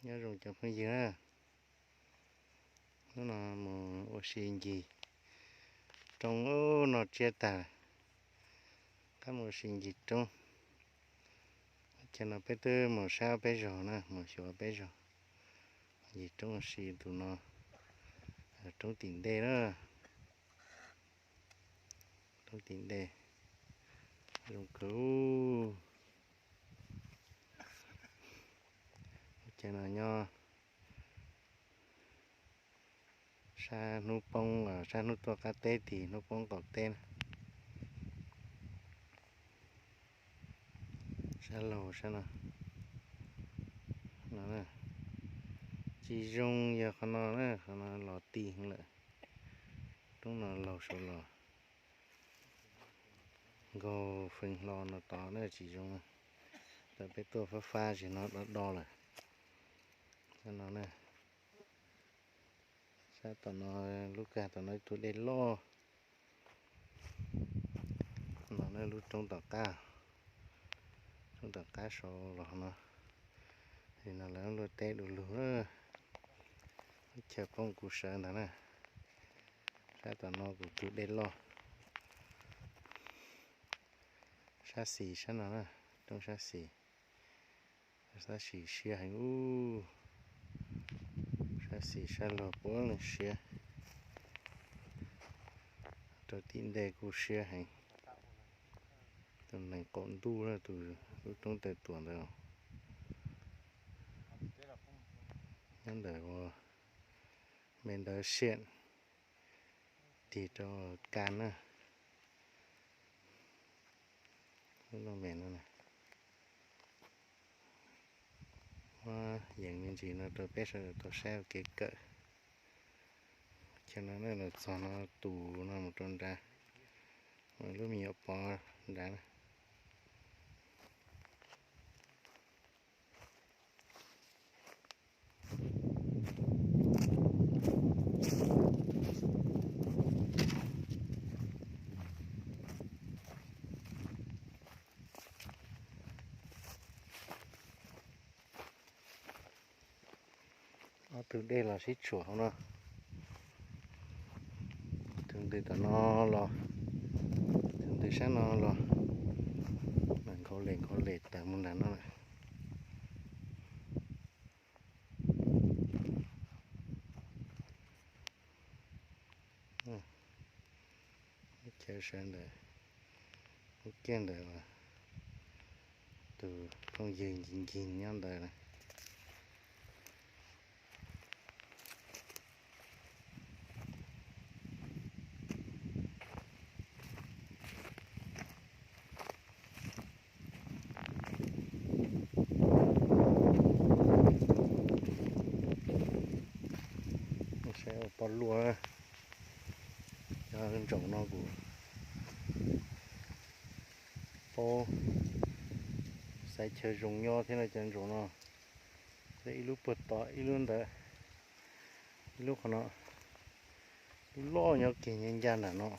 Nyob zoo cov phooj ywg na, hnub no mus ua si ncig roob no tsiab tag, qab mus ua si ncig roob. Ces no peb twb mus sab peb zos na, mus xyuas peb zos, ncig roob ua si tus no, roob tim ntej na, roob tim ntej, zoo kawg. Ces no nyob sab hnub poob, sab hnub tuaj qab teb tis hnub poob qaum teb na. Sab laug sab no, tsis zoo yog qhov no na, qhov no los ti lawm. Roob no laug saud los nkaug feem hlo no tod na tsis zoo. Thaum peb tuaj fab fab zim no do do lawm. Sab no na, sab tom no, lub kag tom no ib tug dej loj. No ne lub roob tom qab, roob tom qab saud los no, li no lawv luaj teb du lug, chaw poob kuv sawv ntag na. Sab tom no kuv tus dej loj. Sab xis sab no na, roob sab xis. Sab xis siab heev ub, sab xis sab laug puav leej siab. Rau tim ntej kuj siab heev. Tus nees qaum ntuj na, tus lub roob taw tuam ntawd, nyob ntawm ua me ntawv siam tig rau kas na. Lub looj mem no, muab yees me ntsis no rau peb sawv daws tau saib ua kev kawm. Chaw no na, los txog no tus no mus rau nrad, lub me nyuam pov nrad na. Ob tug dej los sib tshuam hauv no. Tus ntws tom no los, tus ntws sab no los, mas nkhaus lem nkhaus lem tawm mus nram no lawm. Chaw sawv ntawm, lub kiag ntawm tus phooj ywg ncig ncig nyob ntawd na. Saib ua poj luaj, cov ntsaum no kuv paub, xaiv chaw zoo nyob thiab no cov ntsaum no. Ib lub puag tod ib lub ntawd, ib lub qhov no, lub loj nyob kiag ncaj nram no,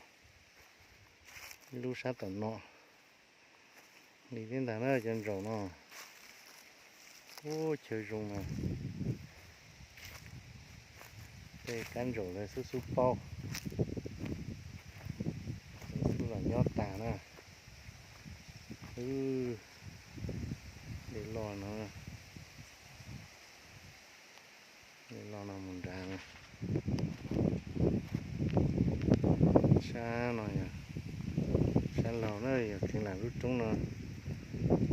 ib lub sab tom no. Li thiab ntag na cov ntsaum no. Ub, chaw zoo mas tej kab ntsaum ntawd xub xub paub, xub los nyob tag na. Dej loj no, dej loj no mus nrad. Sab no yog sab laug na, yog tseev lam lub roob no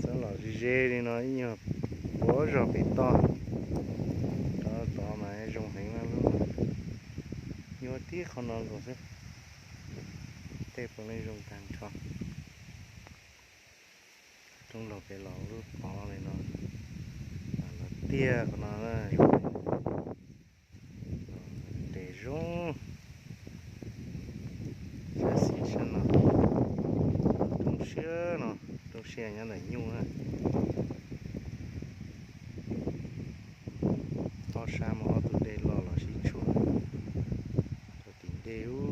txawb los ze ze li no ib nyuag puag zog pem toj. Rov tod mas zoo heev na, lub nyuaj tib qho no nkaus xwb, tej puav leej zoo tag nrho. Roob laug pem los lub pov li no, los tiag qhov no, tes zoo. Sab xis sab no, roob siab no, roob siab nyob ntawm nyuj na. Ob sab muaj ob tug dej loj los sib tshuam rau tim ntej ub.